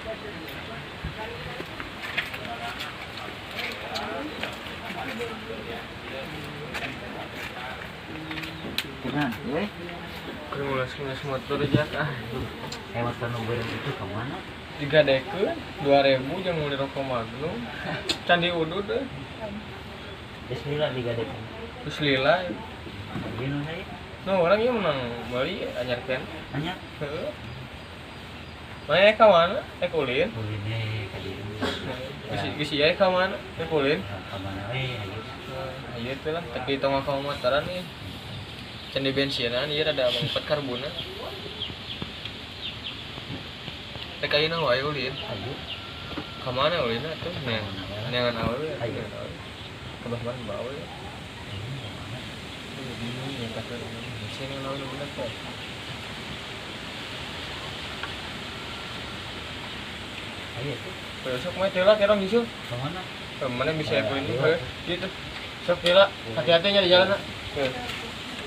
Tenang, eh. Keur ngulas-ngulas motor aja ah. Eh, motor nu beureum itu ka mana? Digadekeun 2000 jeung meuli rokok Magnum. Can diudud euy. Geus lila digadekeun. Geus lila. Ieu nu saya. Nu urang ieu menang meuli anyar kan. Anyar. Heeh. Mana ka mana? Rek ulin. Ulin we ka dieu. Geus geus ieu ka mana? Rek ulin. Ka mana we ayo. Ayo teh lah, tapi tong ka motoran nih. Can di bensinan ieu rada mangpat karbona. Rek ayeuna wae ulin. Ayo. Ka mana ulinna tuh? Neangan awewe. Ayo. Ka bah mana bawa ya. Bingung ya kata sini naon bener kok. Ayo tuh. Besok mah teh lah kerong Yusuf. Ka mana? Ke mana bisa aku ini? Heuh, gitu. Sok teh lah, hati-hati nya di jalan lah. Heuh.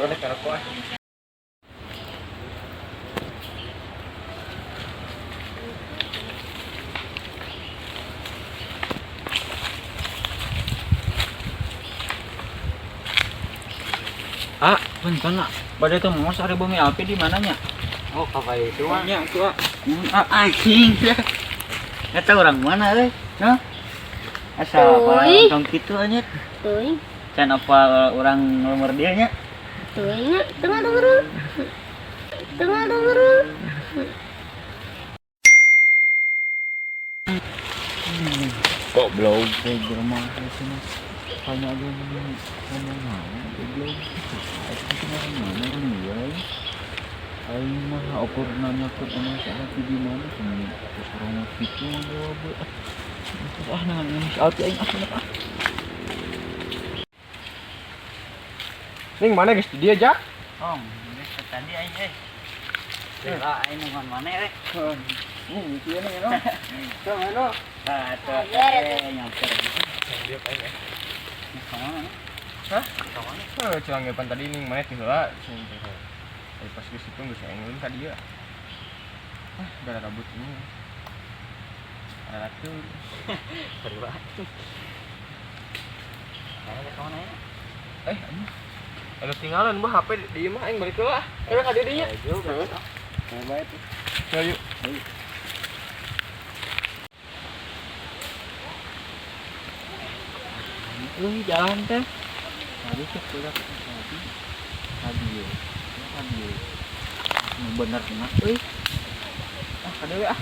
Urang rek rokok ah. Ah, punten ah. Bade teu mos ari bumi api di mananya? Oh, ka bae itu mah. Nya tuh ah. Nuhun ah. Anjing. Eta urang mana euy? Noh. Asa apa tong kitu anjir. Teuing. Can apa urang nomor dia nya? Teuing tengah denger. Tengah denger. Goblok teh jelema sini. Tanya aja ngomong naon goblok. Itu orang mana orang dia. Aing mah ukur nanyakeun emang si Alpi di mana sini. Terus orang kitu jawab. Ah, nah si Alpi aing ah ah. Ning mana geus di dia jak? Oh, geus tadi aing euy. Lila aing nungguan mana euy? Nih, ieu nih no. Tuh mana? Tah, tuh nyamper. Dia aing eh. Ka mana? Hah? Ka mana? Heuh, curang depan tadi ning mana teh heula. Tapi pas geus itu geus aing ulin ka dieu. Ah, gara rambut ini. Ada tuh. Seru banget. Ada ka mana ya? Eh, anjing. Ada tinggalan bah HP di imah aing balik heula. Heula ka dieu nya. Heeh. Mau bae tuh. Ayo. Euy, jalan teh. Tadi cek budak tadi. Tadi ye. Tadi ye. Nu bener mah euy. Ah, ka deui ah.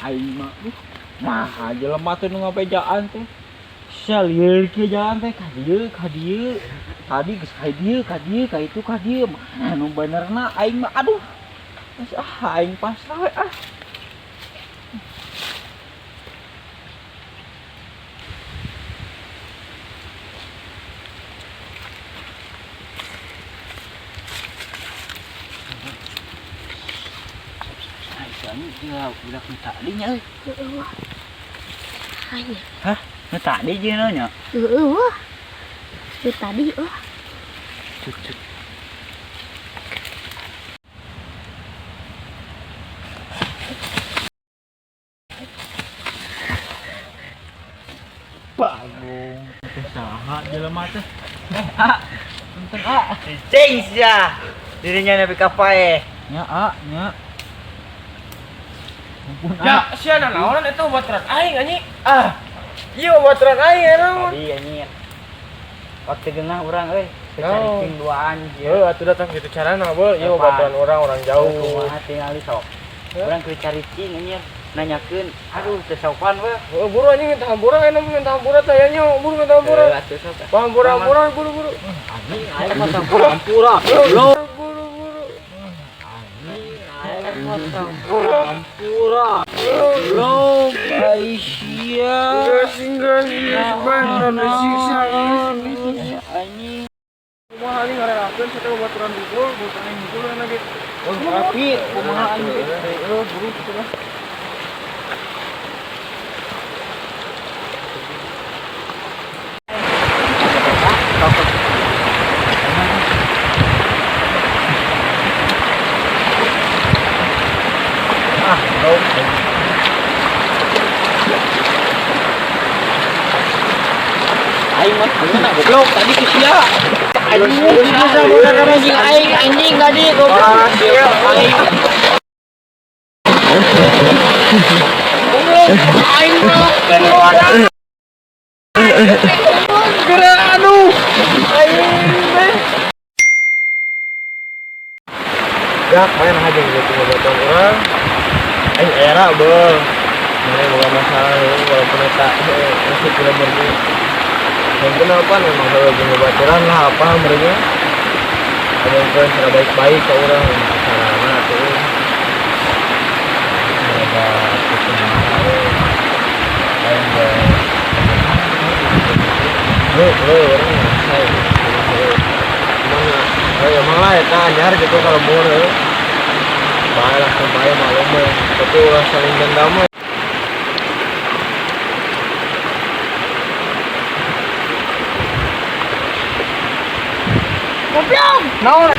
Aing mah mah jelema teh nu ngabejaan teh. Sia lieur kieu jalan teh ka dieu, ka dieu. Tadi geus ka dieu, ka dieu, ka itu ka dieu. Mana nu benerna aing mah aduh. Geus ah aing pasrah we ah. Dia budak nu tadi nya euy. Heueuh wah. Hanya. Hah? Nu tadi jeung naon nya? Heueuh wah. Nu tadi wah. Cut cut. Bagong. Teh saha jelema teh? Eh, ah. Punten ah. Cing sia. Dirinya nepi ka paeh. Nya ah, nya. Ampun Ya, ah. sia naonan eta baturan aing anjing. Ah. Ieu baturan aing ya naon. Tadi anjir. Waktu genah urang euy, cari duaan Heuh, atuh datang gitu carana, Bol. Ieu baturan orang jauh. Kumaha tingali sok. Urang keur caricing anjir, nanyakeun, aduh teu sopan we. Heuh, buru anjing minta hampura aing mah minta hampura teh nya, buru minta hampura. Heuh, atuh sok. Hampura, hampura, buru buru. Anjing aing mah hampura. Goblok. Buru buru. Anjing aing mah hampura. Goblok. Aisyah. Geus geus geus disiksa. Anjing. Kumaha anjing ngarelakeun sia teh baturan dukul, baturan aing dukul lagi. Oh, tapi kumaha anjing? Heuh, buru kitu mah. Mana goblok tadi ku sia. Anjing bisa boga jeung aing anjing tadi goblok. Aing. Goblok aing melakukan wadah. Gerak aduh. Aing teh. Ya, main aja gitu ngobrol orang. Aing era beuh. Mana boga masalah walaupun eta masih tidak berarti. Mungkin apa memang kalau jeung babaturan lah apa mereka. Ngomongkeun secara baik-baik ke urang carana atuh. Ada aing ge lu urang ngerasa cuman oh ya emang lah eta anyar gitu kalau lembur heuh. Bae lah bae malum we. Tapi ulah saling dendam we. Goblok. Naon?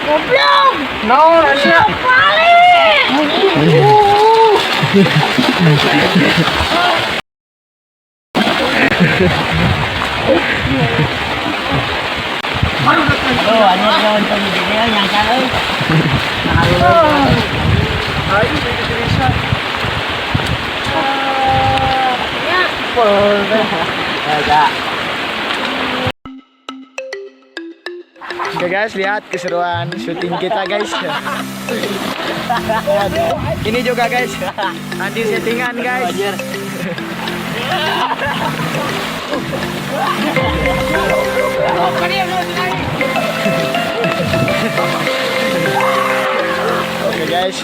Goblok. Naon sia? Balik. Aduh, anjir jangan tadi dia nyangka euy. Nah, Aing jadi bisa. Ya. Ya, Oke guys, lihat keseruan syuting kita guys. Ini juga guys, anti settingan guys. Anjir. Oke guys.